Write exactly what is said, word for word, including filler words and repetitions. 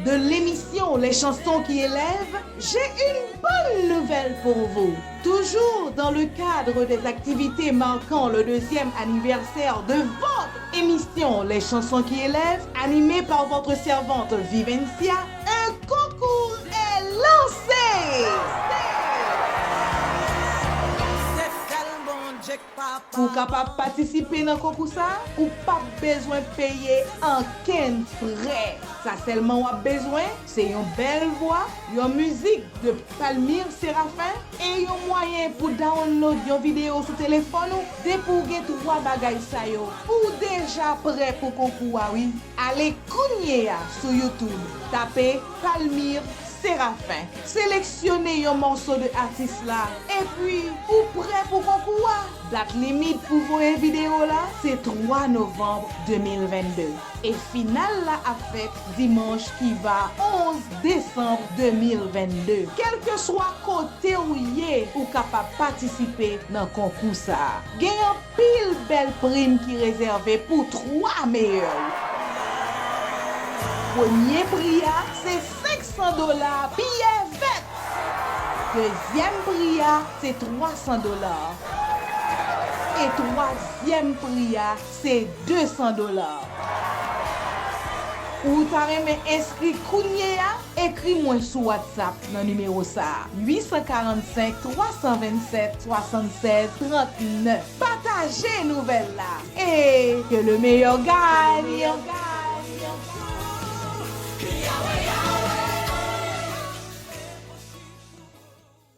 De l'émission Les chansons qui élèvent, j'ai une bonne nouvelle pour vous. Toujours dans le cadre des activités marquant le deuxième anniversaire de votre émission Les chansons qui élèvent, animée par votre servante Vivencia, un concours est lancé. Pou w kapab patisipe nan konkou sa a, ou p ap bezwen peye ankenn frè. Sa sèlman w ap bezwen, se yon bèl vwa, yon mizik de Palmyre Séraphin e yon mwayen pou download yon videyo sou telefòn ou. Depi w gen twa bagay sa yo, ou deja prè pou konkou a wi. Ale kounye a sou YouTube, tape Palmyre Séraphin. Seleksyone yon mòso de atis la, epi ou prè pou konkou a. Dat limit pou voye videyo la, se twa novanm de mil vennde. E final la ap fèt dimanch ki va onz desanm de mil vennde. Kèlkeswa kote w ye, ou kapab patisipe nan konkou sa a. Gen anpil bèl prim ki rezève pou twa meyè yo. Premye pri a, se senk san dola biyè vèt. Dezyèm pri a, se twa san dola. E twazyèm pri a, se de san dola. Ou ta renmen enskri kounye a? Ekri mwen sou WhatsApp nan nimewo sa a, uit san karannsenk, twa san vennsèt, swasannsèz trannèf. Pataje nouvèl la e que le meilleur gagne!